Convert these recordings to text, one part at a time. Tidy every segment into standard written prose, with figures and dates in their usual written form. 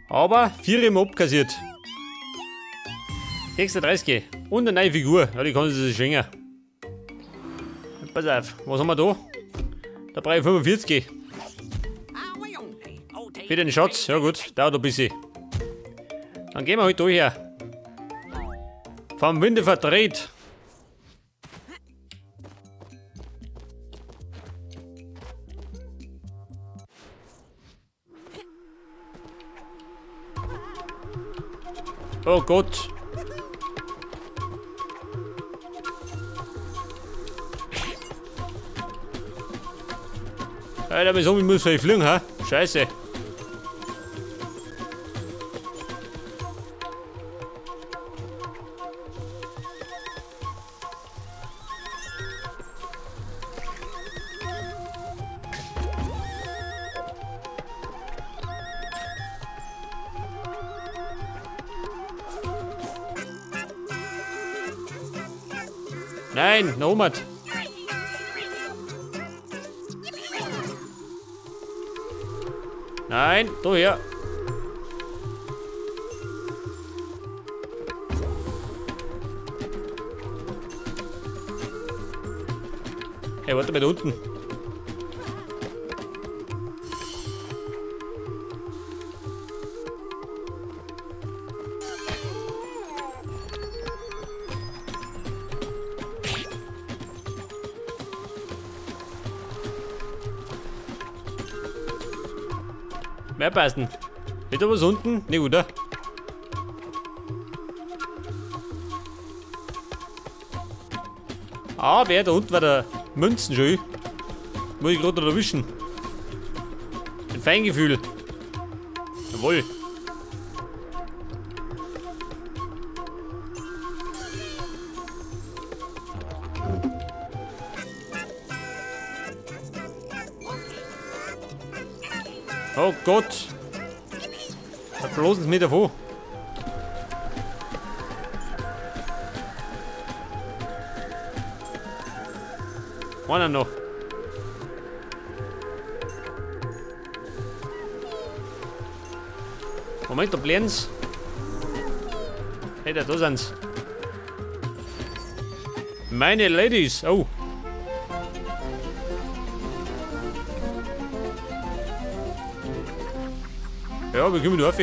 Aber 4 im abkassiert. 36. Und eine neue Figur. Ja, die kann sie sich schenken. Pass auf, was haben wir da? Da brauche ich 45. Für den Schatz. Ja gut, dauert ein bisschen. Dann gehen wir halt da her. Vom Winde verdreht. Oh Gott. Alter, mein Zombie muss vielleicht fliegen, ha? Scheiße. Nein, Nomad. Nein, da her. Hey, warte mal da unten. Mehr passen. Nicht da was unten? Ne, oder? Ah, wer da unten war der Münzen schon. Muss ich gerade noch erwischen. Ein Feingefühl. Jawohl. Oh Gott! Da bloßen sie mir davon. Einer noch. Moment, da blenden's. Hey, da sind's. Meine Ladies! Oh! Ja, wir kommen drauf.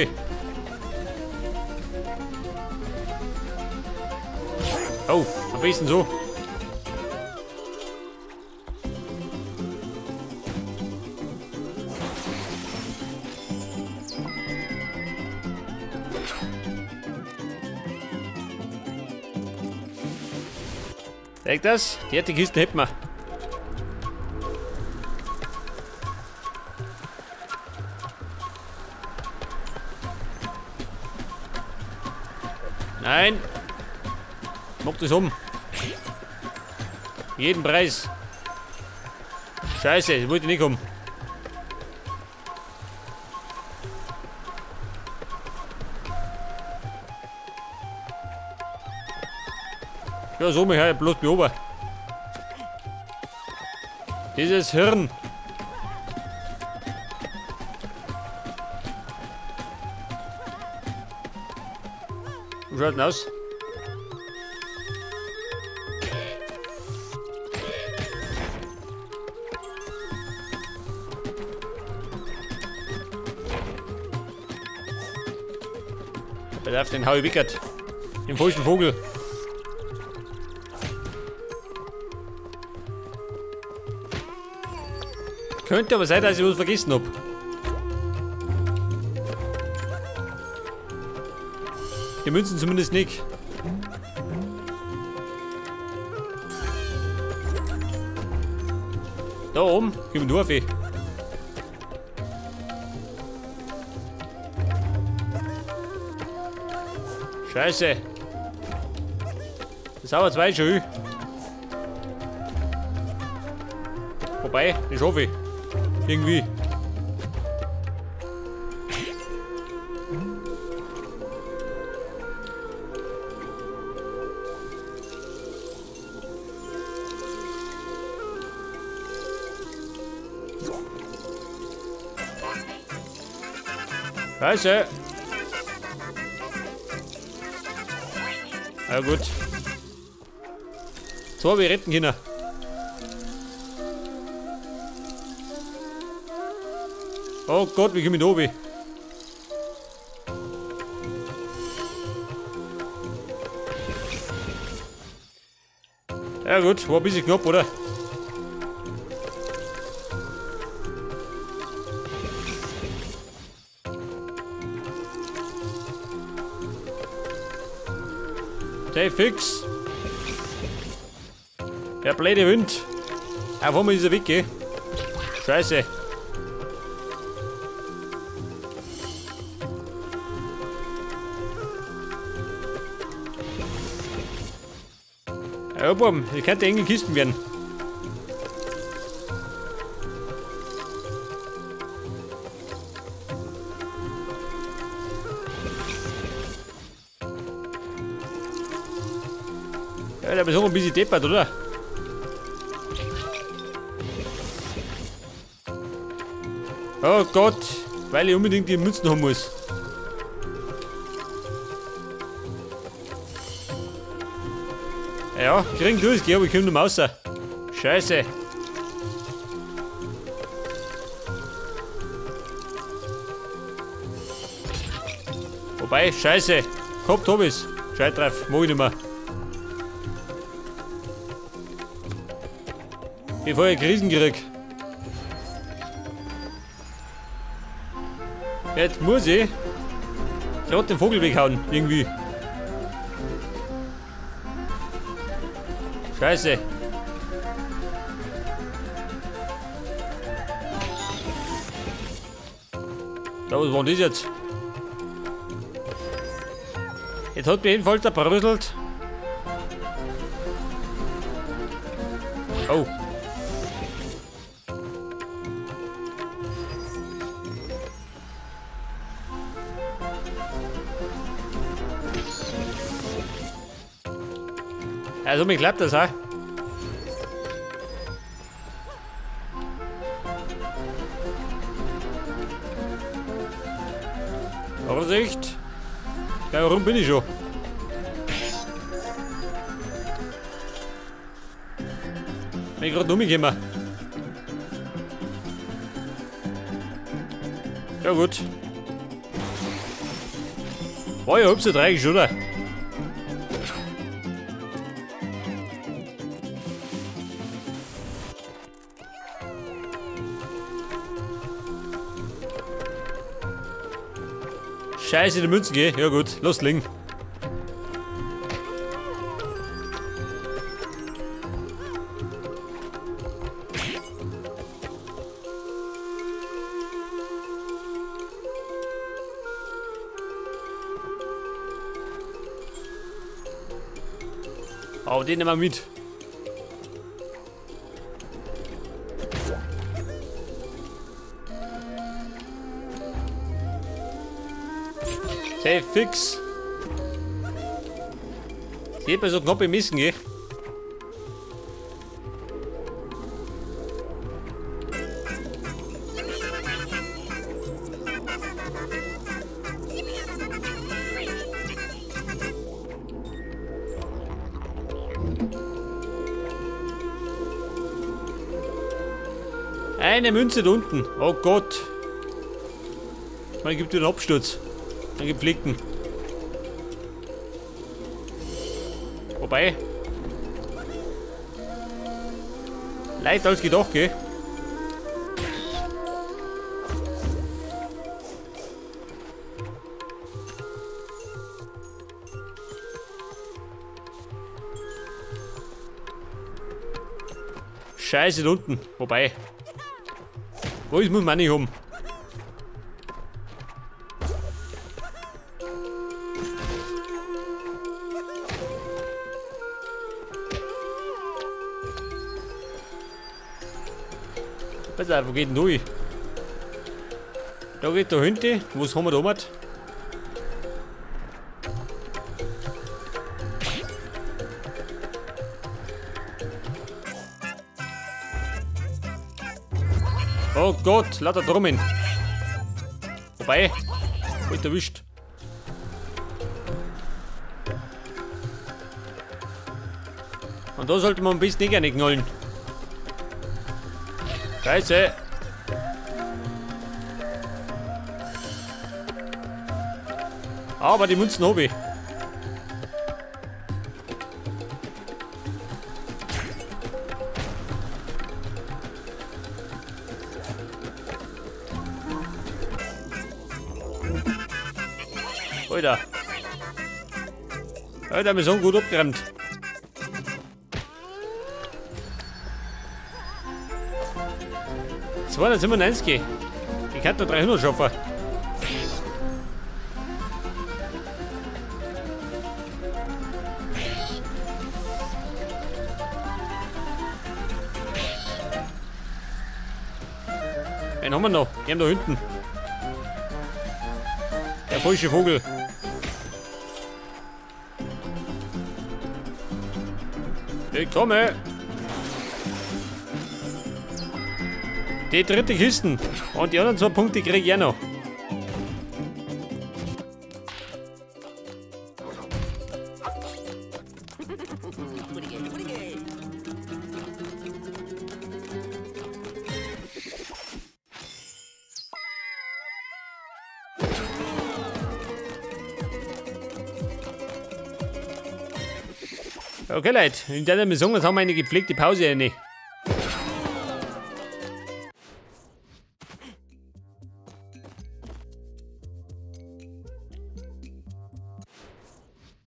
Oh, am besten so. Zeig das? Die hätte Kiste hätten wir. Nein! Mach das um! Jeden Preis! Scheiße, ich wollte nicht um. Ja, so mich halt bloß beobachten. Dieses Hirn! Wie schaut denn aus? Pass auf, den hau ich wickert. Den falschen Vogel. Könnte aber sein, dass ich was vergessen hab. Die Münzen zumindest nicht. Da oben, gib mir nur auf. Scheiße. Das haben wir zwei schon. Wobei, das hoffe ich. Irgendwie. Scheiße. Ja gut. So, wir retten können. Oh Gott, wie komme ich da oben? Ja gut, war ein bisschen knapp, oder? Hey, fix! Der blöde Wind! Auf einmal ist er weg, gell? Scheiße! Ja, Buben, ich könnte enge Kisten werden. Ja, der ist auch ein bisschen deppert, oder? Oh Gott, weil ich unbedingt die Münzen haben muss. Ja, kriegen durch, aber ich komme nicht mehr raus. Scheiße. Wobei, scheiße. Gehabt hab ich's. Scheiß drauf, mag ich nicht mehr. Bevor ich Krisen krieg. Jetzt muss ich gerade den Vogel weghauen, irgendwie. Scheiße. Da, was war denn das jetzt? Jetzt hat mich jedenfalls der bröselt. Oh. Also mir klappt das, ha? Vorsicht! Ja, warum bin ich schon? Bin ich gerade umgekommen. Ja gut. War ja halb so tragisch, oder? Scheiße, die Münzen geh. Ja gut, los, Ling. Aber den nehmen wir mit. Hey, fix. Ich hab so knapp bemessen, gell? Eine Münze da unten. Oh Gott. Man gibt den Absturz. Einen gepflegten. Wobei. Leichter als gedacht, gell? Scheiße da unten. Wobei. Wo ist muss man nicht um? Pass auf, wo geht denn durch? Da geht da hinten. Was haben wir da gemacht? Oh Gott, lauter Trommeln. Wobei. Voll erwischt. Und da sollte man am besten nicht gerne knallen. Scheiße. Aber die Münzen habe ich. Alter. Alter, wir sind gut abgeräumt. 297. Ich kann nur 300 schaffen. Wen haben wir noch? Die haben da hinten. Der falsche Vogel. Ich komme. Die dritte Kisten. Und die anderen 2 Punkte kriege ich auch noch. Okay, Leute, in der Mission haben wir eine gepflegte Pause rein.